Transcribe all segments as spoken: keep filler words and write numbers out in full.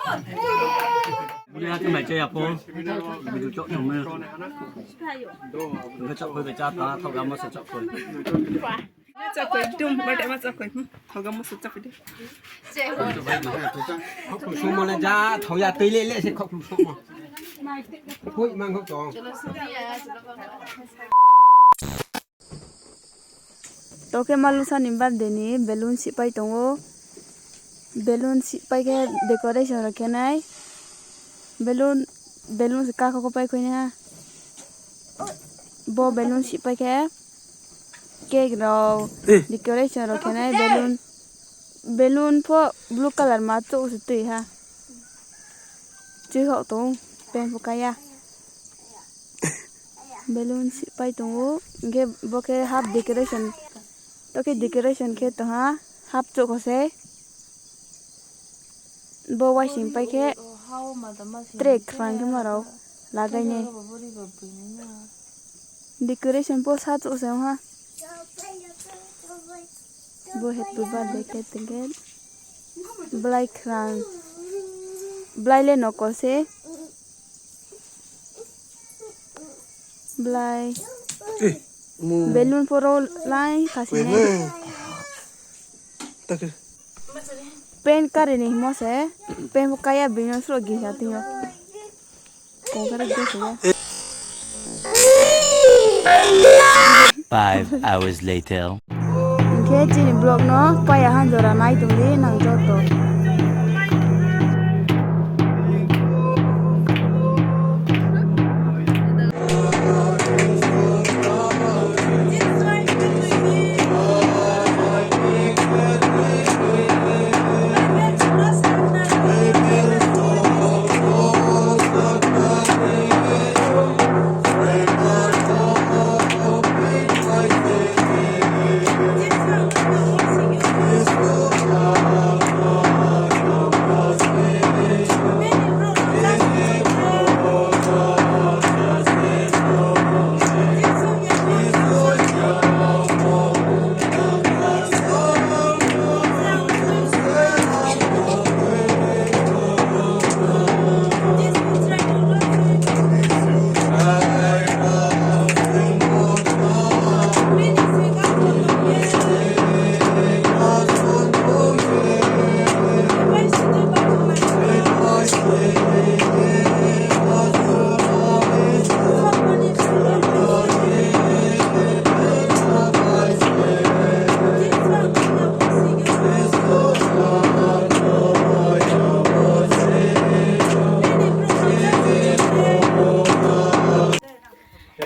Bini hati mai chaya po. Bini chok chok me. Bini chok koi be cha ta thok gamo se chok koi. Chok koi dum, bate ma chok koi. Hmm, thok gamo se chok koi de. Khok khuk song mo le ja thok ya tei le le se khok khuk song mo. Hoi mang khok tong. Tokhe Malusani birthday ni balloon sipai tongo. Balloon sipai khe decoration rok khenai. Balloon, balloon se kakho khe pai khoini ha. Bo balloon sipai khe cake rok, eh, decoration rok khenai balloon. Balloon pho blue colour ma chuk se twi ha. Chwi hok tong pant bo kaya. Balloon sipai tongo, hingke bo khe half decoration, to khe decoration khe tongha half chok se. Bo waising pai khe tre kwrwng khe morok lagai nai. Decoration po sa chok se wngha. Bo happy birthday khe tongkhe belai khwrang, belai le nokol se belai. Eh, mu. Balloon poro lai khasi ne. Weh, weh. Takir. Pen kari ni himo se, pen bo kaya bini sro gisa tingyo. Five hours later. Hingke chini vlog no paya han jora nai tongdi nang joto.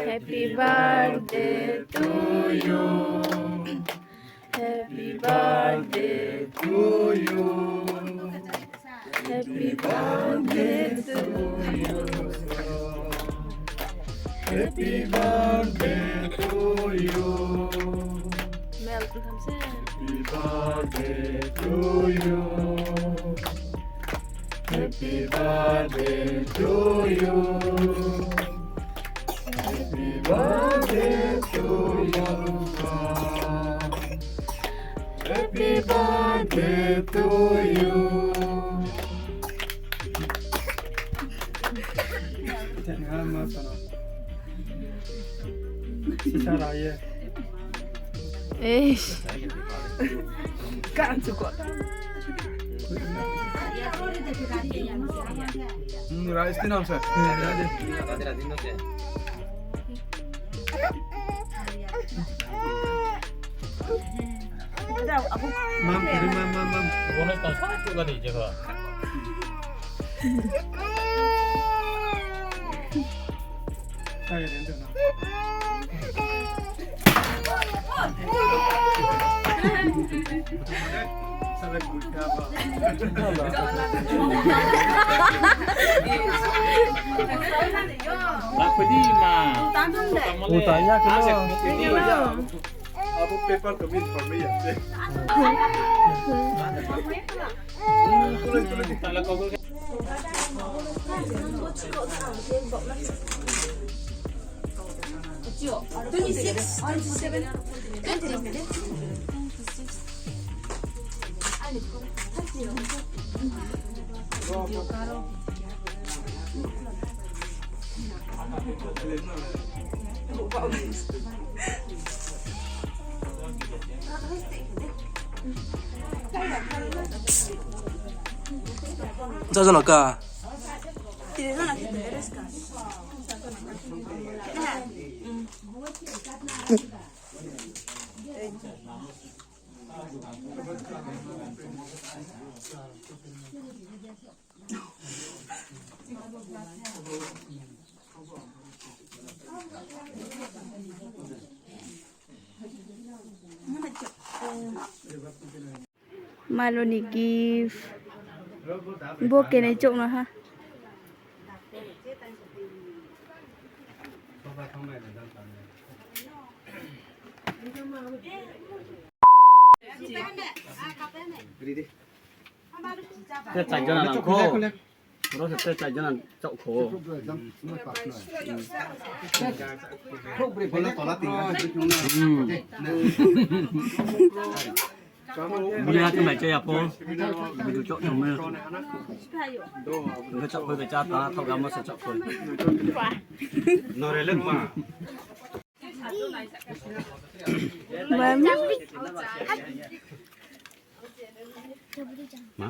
Happy birthday to you. Happy birthday to you. Happy birthday to you. Happy birthday to you. Happy birthday to you. Happy birthday to you. Happy birthday to you. Happy birthday to you. Sisa raya. Eish. Kan suka. Hmm, rice tin am sir. Mam, mam, mam, mam. Bonus tak satu kali je kok. Utanya kena. Abo paper to min formai ya. Twenty-six, twenty-seven, twenty-six. Twenty-six. Ani, thirty. Jajanaka. Maloni gift. Bo kenai chokno ha. Tei char jona nang kho. Oro se tei char jona chok kho. Hmm. Bini hati mai chaya po. Bidu chok chok me. Nge chok kho be cha ta thok gamo se chok kho. Norelek ma. Mami. Ma?